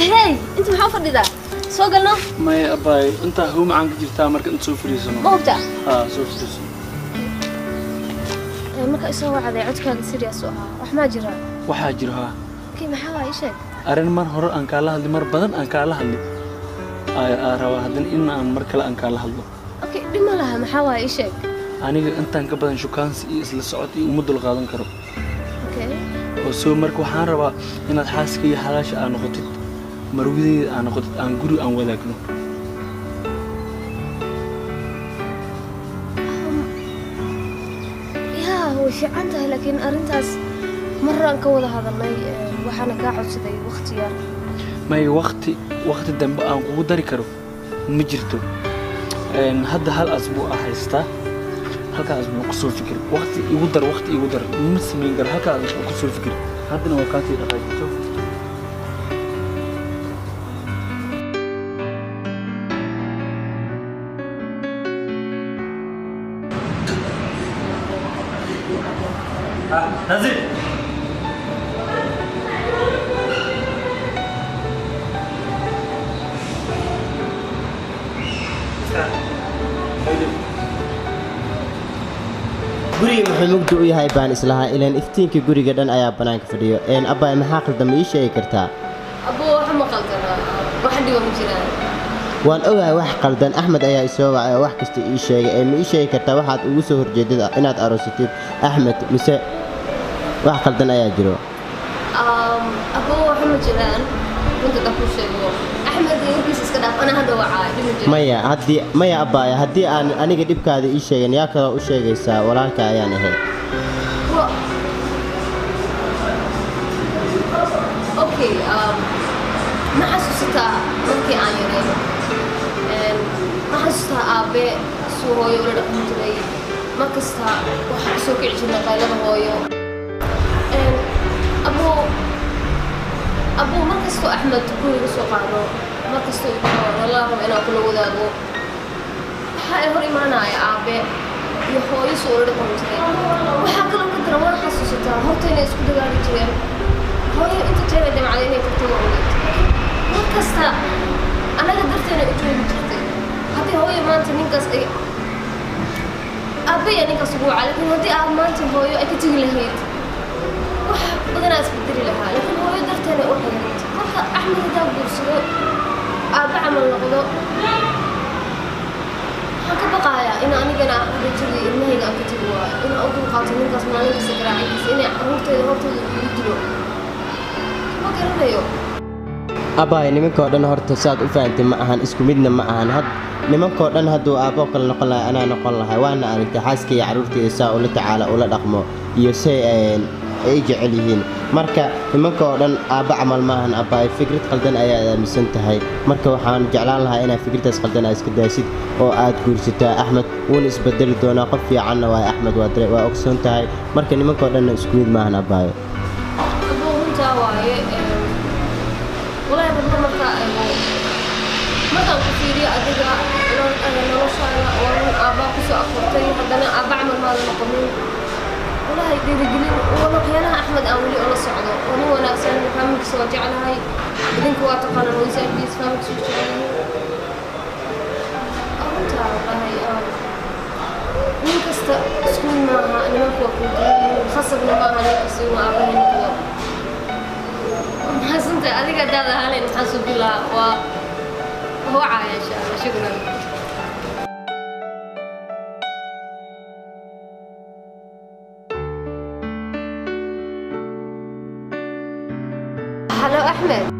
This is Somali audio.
Hey, inta maxaa u fadhidaa? Soo galno? Maya abaay, intaa hawo macaan ka jirtaa marka inta soo fadhiisano. Ma hubtaa? Haa, soo fadhiisano. Marka isoo wacday codkaaga serious u ahaa. Wax maa jira? Waxaa jira haa. Okay, maxaa waa ii sheeg? Arrin mar hore aan kaala hadlay, mar badan aan kaala hadlay. Aa rabaa haddana in aan mar kale aan kaala hadlo. Okay, dhib ma laha, maxaa waa ii sheeg? Aniga intaan ka badan shukaansi iyo isla socod iyo uma dul qaadan karo. Okay. Oo soo marka waxaan rabaa inaad xaaska iyo xalaasha aa noqotid, marwadeyda aa noqotid, aan guri aan wadaagno. Yaa, way fiican tahay, laakiin arrintaas mar aan ka wada hadalnay, waxaana kaa codsaday waqti yar. May waqti dambe aan kugu dari karo ma jirto. Hadda hal asbuuc aa haystaa, halkaa asbuuc ku soo fikir. Waqti igu dar, waqti igu dar, ma samayn karo, halkaa asbuuc ku soo fikir. Haddana waa kaasii dhaqaajiso. Nazir! Guriga muxuu mugdi u yahay baan islahaa, ilaan iftiinka guriga dhan ayaa banaanka fadhiyo. Abbaay, maxaa qaldan ma ii sheegi kartaa? Abbo, waxa ma qaldana, wax dhiba ma jiraan. Waan ogahay wax qaldan. Axmed ayaa isoo wacay oo wax kasta ii sheegay. Ee ma ii sheegi kartaa waxaad ugu soo horjeedid inaad aroosatid Axmed, mise wax qaldan ayaa jiro? Abbo, waxa ma jiraan, runta da ku sheego. Axmed warkiisa iska dhaaf, ana hadda wacaa, dhib ma jiraan. Maya, haddii maya abbaaya, haddii aan aniga dhibkaada ii sheegin, yaa kaloo u sheegaysaa? Walaalka ayaan ahay. Okay, ma xasuusataa markii aan yaray? Ma xasuusataa aabe suu hooyo ula dhaqmi jiray? Mar kasta waxaa kasoo kici jirnay qaylada hooyo. Abo, abo, mar kastoo Axmed guriga soo qaado, mar kastoo nala rabo inaan kula wadaago, waxaa ay hor imaanaya aabe iyo hooyo soo ula dhaqmi jiray. Waxaa kaloo ka daran, waan xasuusataa horta inay isku dagaali jireen. Hooyo inta jeer ay dhimacday inay tagto waa ogeyd. Mar kasta anaga darteena u joogi jirtay. Haddii hooyo maanta ninkaas ay aabbe iyo ninkaas ugu wacaa, laakiin haddii aad maanta hooyo ay ka tegi lahayd, wax badanaa isbedeli lahaa, laakiin hooyo darteena u xayirayd. Marka Axmed haddaa guursado, aabbe camal noqdo, waxaan ka baqayaa in anigana rajada ilmahayga aan ka tegi waayo, inaan u dulqaato ninkaas maalin kasta garaacintiisa, inay carruurtayda hortooda igu dilo. Ma garanayo. Abbaay, nimankoo dhan horta saad u fahantay ma ahan, isku midna ma ahan. Had nimankoo dhan hadduu aabbo kale noqon lahay, anaa noqon lahay. Waana aragtay xaaska iyo carruurtayda saa ula tacaala, ula dhaqmo iyo say ay jecel yihiin. Marka nimanka oo dhan aabba camal maahan abbaay, fikrad qaldan ayaad aaminsan tahay. Marka waxaan jeclaan lahaa inaad fikraddaas qaldan aad iska daasid oo aad guursataa Axmed. Wuuna isbedeli doonaa, qof fiicanna waay Axmed, waa ogsoon tahay. Marka nimankoo dhanna isku mid maahan abbaayo. Abbo, runtaa waaye. Walaahi marmar markaa eego, markaan ku fiiriyo adiga noloshaada, waa run aabbaa kusoo akortay, haddana aabba camal maada noqonin. Walaahi dhiirigelin waa waxyaalaha Axmed aan weli ola socdo. Waa nin wanaagsan, faamilkiisa waa jeclahay, idinka waa taqaanaan waysaankiisa, faamilkiisa waa jecelahay. Runtaa walaahi nin kasta isku mid maaha, nimanku waa kala duwan yihiin, khasabna maaha nin kasta inuu aabbahay noqdo. Mahadsantahay adiga, haddaad ahaanayn maxaan sugi lahaa? Waa wacaya insha Allah. Shukran. Halo Axmed.